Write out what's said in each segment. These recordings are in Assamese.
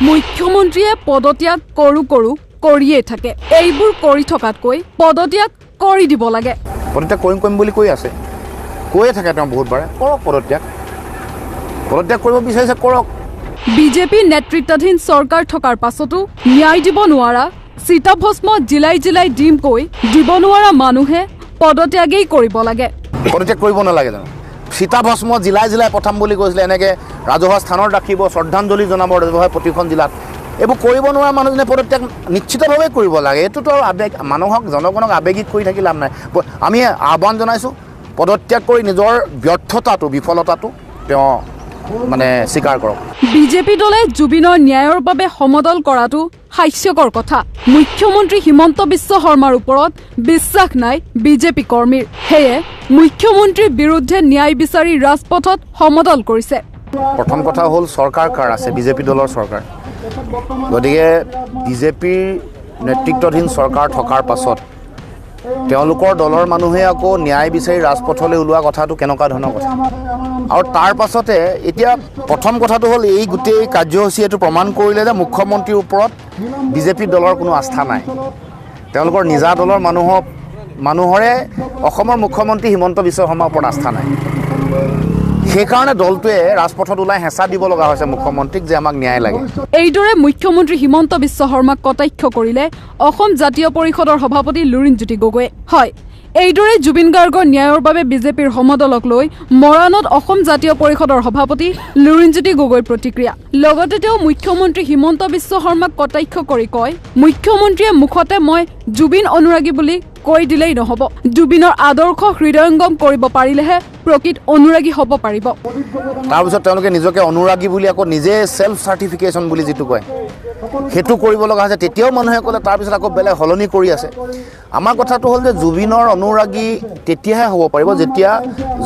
মুখ্যমন্ত্ৰীয়ে পদত্যাগ কৰোঁ কৰোঁ কৰিয়েই থাকে। এইবোৰ কৰি থকাতকৈ পদত্যাগ কৰি দিব লাগে। পদত্যাগ কৰিম কৰিম বুলি কৈ আছে, কৈয়ে থাকে তেওঁ বহুতবাৰে। কৰক পদত্যাগ, পদত্যাগ কৰিব বিচাৰিছে কৰক। বিজেপি নেতৃত্বাধীন চৰকাৰ থকাৰ পাছতো ন্যায় দিব নোৱাৰা, চিতাভস্ম জিলাই জিলাই দিম কৈ দিব নোৱাৰা মানুহে পদত্যাগেই কৰিব লাগে। পদত্যাগ কৰিব নালাগে জানো? চিতাভস্ম জিলাই জিলাই পঠাম বুলি কৈছিলে, এনেকৈ ৰাজহুৱা স্থানত ৰাখিব, শ্ৰদ্ধাঞ্জলি জনাব ৰাজহুৱা প্ৰতিখন জিলাত। এইবোৰ কৰিব নোৱাৰা মানুহজনে পদত্যাগ নিশ্চিতভাৱে কৰিব লাগে। এইটোতো আৰু আৱেগ, মানুহক, জনগণক আৱেগিক কৰি থাকি লাভ নাই। আমি আহ্বান জনাইছোঁ, পদত্যাগ কৰি নিজৰ ব্যৰ্থতাটো, বিফলতাটো তেওঁ মানে স্বীকাৰ কৰক। বিজেপি দলে জুবিনৰ ন্যায়ৰ বাবে সমদল কৰাটো হাস্যকৰ কথা। মুখ্যমন্ত্ৰী হিমন্ত বিশ্ব শৰ্মাৰ ওপৰত বিশ্বাস নাই বিজেপি কৰ্মীৰ। সেয়ে মুখ্যমন্ত্ৰীৰ বিৰুদ্ধে ন্যায় বিচাৰি ৰাজপথত সমদল কৰিছে। প্ৰথম কথা হ'ল, চৰকাৰ কাৰ আছে? বিজেপি দলৰ চৰকাৰ। গতিকে বিজেপিৰ নেতৃত্বাধীন চৰকাৰ থকাৰ পাছত তেওঁলোকৰ দলৰ মানুহে আকৌ ন্যায় বিচাৰি ৰাজপথলৈ ওলোৱা কথাটো কেনেকুৱা ধৰণৰ কথা? আৰু তাৰ পাছতে এতিয়া প্ৰথম কথাটো হ'ল, এই গোটেই কাৰ্যসূচী এইটো প্ৰমাণ কৰিলে যে মুখ্যমন্ত্ৰীৰ ওপৰত বিজেপি দলৰ কোনো আস্থা নাই। তেওঁলোকৰ নিজা দলৰ মানুহৰে অসমৰ মুখ্যমন্ত্ৰী হিমন্ত বিশ্ব শৰ্মাৰ ওপৰত আস্থা নাই। সেইকাৰণে দলটোৱে ৰাজপথত ওলাই হেঁচা দিব লগা হৈছে মুখ্যমন্ত্ৰীক যে আমাক ন্যায় লাগে। এইদৰে মুখ্যমন্ত্ৰী হিমন্ত বিশ্ব শৰ্মাক কটাক্ষ কৰিলে অসম জাতীয় পৰিষদৰ সভাপতি লুৰিণজ্যোতি গগৈয়ে। হয়, এইদৰে জুবিন গাৰ্গৰ ন্যায়ৰ বাবে বিজেপিৰ সমদলক লৈ মৰাণত অসম জাতীয় পৰিষদৰ সভাপতি লুৰিণজ্যোতি গগৈৰ প্ৰতিক্ৰিয়া। লগতে তেওঁ মুখ্যমন্ত্ৰী হিমন্ত বিশ্ব শৰ্মাক কটাক্ষ কৰি কয়, মুখ্যমন্ত্ৰীয়ে মুখতে মই জুবিন অনুৰাগী বুলি কৈ দিলেই নহ'ব, জুবিনৰ আদৰ্শ হৃদয়ংগম কৰিব পাৰিলেহে প্ৰকৃত অনুৰাগী হ'ব পাৰিব। তাৰপিছত তেওঁলোকে নিজকে অনুৰাগী বুলি আকৌ নিজে ছেল্ফ চাৰ্টিফিকেশ্যন বুলি যিটো কয়, সেইটো কৰিব লগা হৈছে। তেতিয়াও মানুহে ক'লে, তাৰপিছত আকৌ বেলেগ সলনি কৰি আছে। আমাৰ কথাটো হ'ল যে জুবিনৰ অনুৰাগী তেতিয়াহে হ'ব পাৰিব যেতিয়া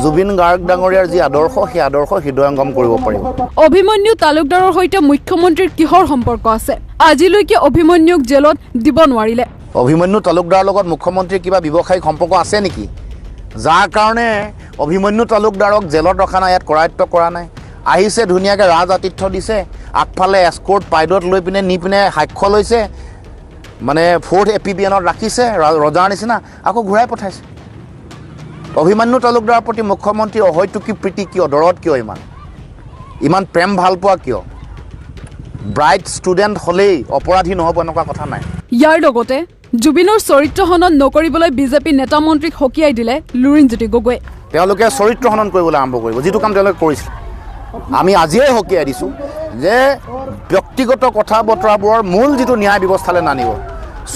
জুবিন গাৰ্গ ডাঙৰীয়াৰ যি আদৰ্শ, সেই আদৰ্শ হৃদয়ংগম কৰিব পাৰিব। অভিমন্যু তালুকদাৰৰ সৈতে মুখ্যমন্ত্ৰীৰ কিহৰ সম্পৰ্ক আছে? আজিলৈকে অভিমন্যুক জেলত দিব নোৱাৰিলে। অভিমন্যু তালুকদাৰৰ লগত মুখ্যমন্ত্ৰীৰ কিবা ব্যৱসায়িক সম্পৰ্ক আছে নেকি, যাৰ কাৰণে অভিমন্যু তালুকদাৰক জেলত ৰখা নাই, ইয়াত কৰায়ত্ব কৰা নাই? আহিছে, ধুনীয়াকৈ ৰাজ আতিথ্য দিছে, আগফালে এস্কৰ্ট পাইলট লৈ পিনে নি পিনে সাক্ষ্য লৈছে, মানে ফ'ৰ্থ এপিবিএনত ৰাখিছে ৰজাৰ নিচিনা, আকৌ ঘূৰাই পঠাইছে। অভিমন্যু তালুকদাৰৰ প্ৰতি মুখ্যমন্ত্ৰীৰ অহৈতুকী প্ৰীতি কিয়, দৰদ কিয়, ইমান ইমান প্ৰেম ভালপোৱা কিয়? ব্ৰাইট ষ্টুডেণ্ট হ'লেই অপৰাধী নহ'ব, এনেকুৱা কথা নাই। ইয়াৰ লগতে জুবিনৰ চৰিত্ৰ হনন নকৰিবলৈ বিজেপি নেতা মন্ত্ৰীক সকীয়াই দিলে লুৰিণজ্যোতি গগৈয়ে। তেওঁলোকে চৰিত্ৰ হনন কৰিবলৈ আৰম্ভ কৰিব, যিটো কাম তেওঁলোকে কৰিছিল। আমি আজিয়ে সকীয়াই দিছোঁ যে ব্যক্তিগত কথা বতৰাবোৰৰ মূল যিটো ন্যায় ব্যৱস্থালৈ নানিব।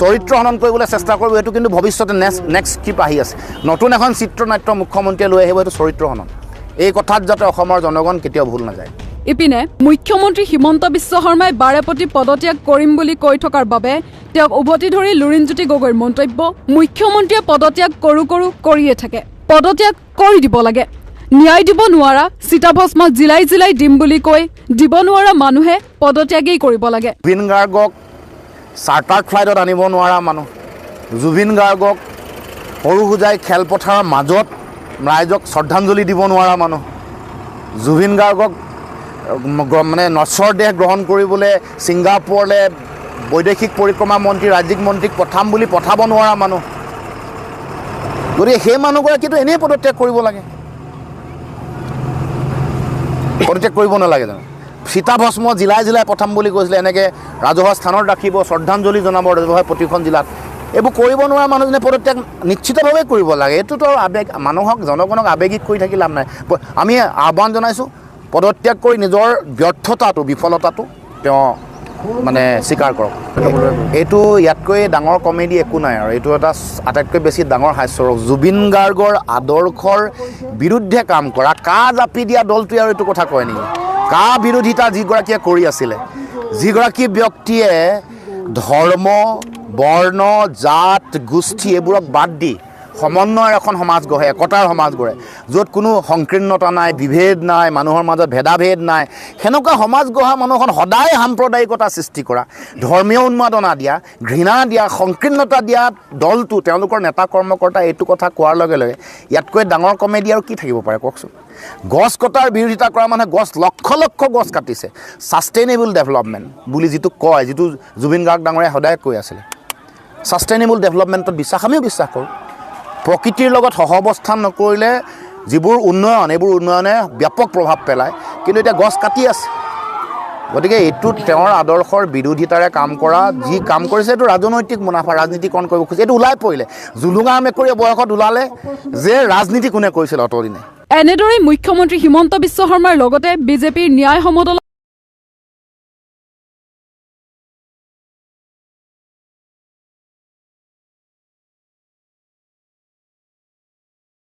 চৰিত্ৰ হনন কৰিবলৈ চেষ্টা কৰিব, সেইটো কিন্তু ভৱিষ্যতে নেক্সট ট্ৰিপ আহি আছে। নতুন এখন চিত্ৰনাট্য মুখ্যমন্ত্ৰীয়ে লৈ আহিব, সেইটো চৰিত্ৰ হনন। এই কথাত যাতে অসমৰ জনগণ কেতিয়াও ভুল নাযায়। ইপিনে মুখ্যমন্ত্ৰী হিমন্ত বিশ্ব শৰ্মাই বাৰেপতি পদত্যাগ কৰিম বুলি কৈ থকাৰ বাবে তেওঁক উভতি ধৰি লুৰিণজ্যোতি গগৈৰ মন্তব্য, মুখ্যমন্ত্ৰীয়ে পদত্যাগ কৰোঁ কৰোঁ কৰিয়ে থাকে, পদত্যাগ কৰি দিব লাগে। ন্যায় দিব নোৱাৰা, চিতাভস্ম জিলাই জিলাই দিম বুলি কৈ দিব নোৱাৰা মানুহে পদত্যাগেই কৰিব লাগে। জুবিন গাৰ্গক চাৰ্টাৰ্ড ফ্লাইটত আনিব নোৱাৰা মানুহ, জুবিন গাৰ্গক সৰু সুজাই খেলপথাৰৰ মাজত ৰাইজক শ্ৰদ্ধাঞ্জলি দিব নোৱাৰা মানুহ, জুবিন গাৰ্গক মানে নশ্বৰ দেহ গ্ৰহণ কৰিবলৈ ছিংগাপুৰলৈ বৈদেশিক পৰিক্ৰমা মন্ত্ৰী, ৰাজ্যিক মন্ত্ৰীক পঠাম বুলি পঠাব নোৱাৰা মানুহ, গতিকে সেই মানুহগৰাকীটো এনেই পদত্যাগ কৰিব লাগে। পদত্যাগ কৰিব নালাগে জানো? চিতাভস্ম জিলাই জিলাই পঠাম বুলি কৈছিলে, এনেকৈ ৰাজহুৱা স্থানত ৰাখিব, শ্ৰদ্ধাঞ্জলি জনাব ৰাজহুৱা প্ৰতিখন জিলাত। এইবোৰ কৰিব নোৱাৰা মানুহজনে পদত্যাগ নিশ্চিতভাৱে কৰিব লাগে। এইটোতো আৰু আৱেগ, মানুহক, জনগণক আৱেগিক কৰি থাকি লাভ নাই। আমি আহ্বান জনাইছোঁ, পদত্যাগ কৰি নিজৰ ব্যৰ্থতাটো, বিফলতাটো তেওঁ মানে স্বীকাৰ কৰক। এইটো ইয়াতকৈ ডাঙৰ কমেডি একো নাই আৰু এইটো এটা আটাইতকৈ বেছি ডাঙৰ হাস্যৰস। জুবিন গাৰ্গৰ আদৰ্শৰ বিৰুদ্ধে কাম কৰা, কা জাপি দিয়া দলটোৱে আৰু এইটো কথা কয় নেকি? কা বিৰোধিতা যিগৰাকীয়ে কৰি আছিলে, যিগৰাকী ব্যক্তিয়ে ধৰ্ম, বৰ্ণ, জাত, গোষ্ঠী এইবোৰক বাদ দি সমন্বয়ৰ এখন সমাজ গঢ়ে, একতাৰ সমাজ গঢ়ে, য'ত কোনো সংকীৰ্ণতা নাই, বিভেদ নাই, মানুহৰ মাজত ভেদাভেদ নাই, সেনেকুৱা সমাজ গঢ়া মানুহখন সদায় সাম্প্ৰদায়িকতা সৃষ্টি কৰা, ধৰ্মীয় উন্মাদনা দিয়া, ঘৃণা দিয়া, সংকীৰ্ণতা দিয়া দলটো, তেওঁলোকৰ নেতা কৰ্মকৰ্তা এইটো কথা কোৱাৰ লগে লগে ইয়াতকৈ ডাঙৰ কমেডি আৰু কি থাকিব পাৰে কওকচোন? গছ কটাৰ বিৰোধিতা কৰা মানুহে গছ, লক্ষ লক্ষ গছ কাটিছে। ছাষ্টেইনেবল ডেভেলপমেণ্ট বুলি যিটো কয়, যিটো জুবিন গাৰ্গ ডাঙৰীয়াই সদায় কৈ আছিলে, ছাষ্টেইনেবল ডেভেলপমেণ্টত বিশ্বাস, আমিও বিশ্বাস কৰোঁ। প্ৰকৃতিৰ লগত সহাৱস্থান নকৰিলে যিবোৰ উন্নয়ন, এইবোৰ উন্নয়নে ব্যাপক প্ৰভাৱ পেলায়। কিন্তু এতিয়া গছ কাটি আছে। গতিকে এইটো তেওঁৰ আদৰ্শৰ বিৰোধিতাৰে কাম কৰা, যি কাম কৰিছে, এইটো ৰাজনৈতিক মুনাফা, ৰাজনীতিকৰণ কৰিব খুজিছে। এইটো ওলাই পৰিলে, জুলুঙা মেকুৰীয়ে বয়সত ওলালে যে ৰাজনীতি কোনে কৰিছিল অতদিনে। এনেদৰেই মুখ্যমন্ত্ৰী হিমন্ত বিশ্ব শৰ্মাৰ লগতে বিজেপিৰ ন্যায় সমদল